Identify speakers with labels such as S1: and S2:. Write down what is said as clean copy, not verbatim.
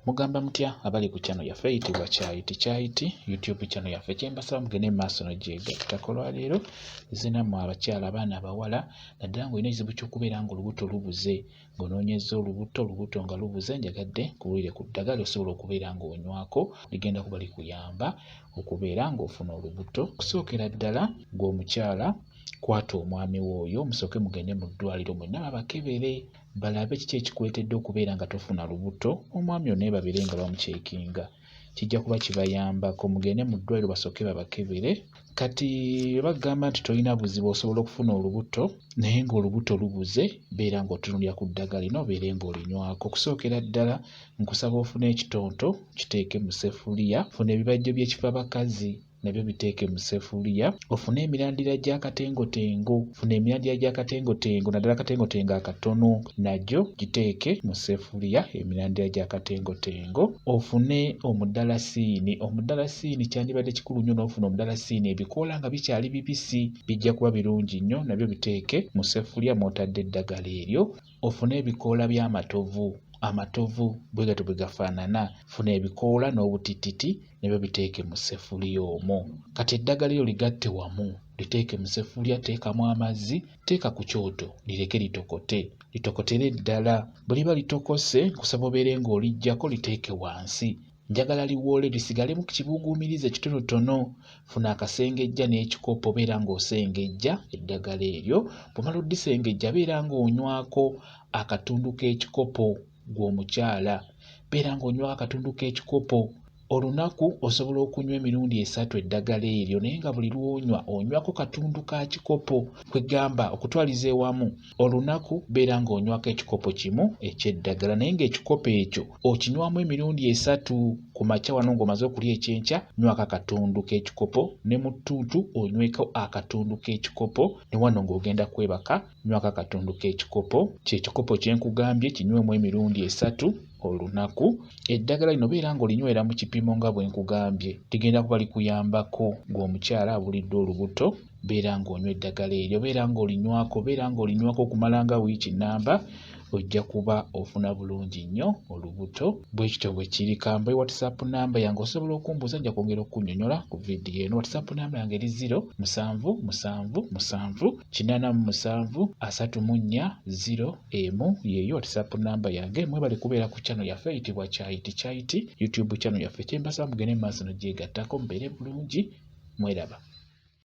S1: Mugamba mutya abali ku channel yaffe eyitibwa Kyayiti Kyayiti YouTube channel yaffe, kyembasaba mugende mu maaso nogyegattako. Olwaleero zinamu abakyala, abaana abawala, naddala ng'olina ekizibu ky'okubeera ng'olubuto lubuze, ng'onoonyezza olubuto, olubuto nga lubuze, njagadde nkubuulire ku ddagala ly'osobola okubeera ng'onywako ligenda kuba likuyamba okubeera ng'ofuna olubuto. Okusookera ddala ggwe omukyala kwata omwami wo oyo musooke mugende mu ddwaliro mwenna babakebere balabe kiki ekikuleetedde okubeera nga tofuna lubuto, omwami ono naye babeere nga bamuceekinga. Kijja kuba kibayambako. Mugende mu ddwaliro basooke babakebere. Kati bwe bagamba nti tolina buzibu osobola okufuna olubuto naye ng'olubuto lubuze, beera ng'otunuulira ku ddagala lino obeere ng'olinywako. Okusookera ddala nkusaba ofune ekitonto kiteeke mu ssefuliya, funa ebibajjo by'ekifabakazi nabyo biteeke mu ssefuliya, ofune emirandira gy'akatengotengo, funa emirandira gy'akatengotengo naddala akatengotengo akatono nagyo giteeke mu ssefuliya emirandira gy'akatengotengo, ofune omudalasiini. Omudalasiini kyandibadde kikulu nnyo n'ofuna omudalasiini ebikoola nga bikyali bibisi bijja kuba birungi nnyo nabyo biteeke mu ssefuliya mw'otadde eddagala eryo. Ofune ebikoola by'amatovu, amatovu bwe gatyo bwe gafaanana, funa ebikoola n'obutiititi nabyo biteeke mu ssefuliya omwo. Kati eddagala eryo ligatte wamu, liteeke mu ssefuliya, teekamu amazzi, teeka ku kyoto lireke litokote, litokotere ddala. Bwe liba litokose nkusaba obeere ng'oliggyako liteeke wansi. Njagala liwoole lisigalemu ku kibuuguumirize kitonotono. Funa akasengejja n'ekikopo beera ng'osengejja eddagala eryo. Bw'omala oddisengejja beera ng'onywako akatundu k'ekikopo ggwe omukyala. Beera ng'onywako akatundu k'ekikopo. Olunaku osobola okunywa emirundi esatu eddagala eryo naye nga buli lw'onywa onywako katundu ka kikopo. Kwegamba okutwaliza ewamu olunaku beera ng'onywako ekikopo kimu eky'eddagala naye ng'ekikopo ekyo okinywamu emirundi esatu. Ku makya wano ng'omaze okulya ekyenkya nywako akatundu k'ekikopo, ne mu ttuntu onyweko akatundu k'ekikopo, ne wano ng'ogenda kwebaka nywako akatundu k'ekikopo. Ky'ekikopo kye nkugambye kinywemu emirundi esatu olunaku. Eddagala lino beera ng'olinywera mu kipimo nga bwe nkugambye, ligenda kuba likuyambako ggwe omukyala abuliddwa olubuto. Beera ng'onywa eddagala eryo, beera ng'olinywako, beera ng'olinywako okumala nga wiiki nnamba, ojja kuba ofuna bulungi nnyo olubuto. Bwe kityo bwe kiri. Kambe WhatsApp namba yange osobola okumbuuza, nja kwongera okukunnyonnyola ku vidiyo eno. WhatsApp namba yange eri 0 7 7 7 87 34 0 1, yeeyo WhatsApp namba yange. Mwebale kubeera ku channel yaffe eyitibwa Kyayiti Kyayiti YouTube channel yaffe. Kye mbasaba mugende mu maaso n'ogyegattako, mubeere bulungi, mweraba.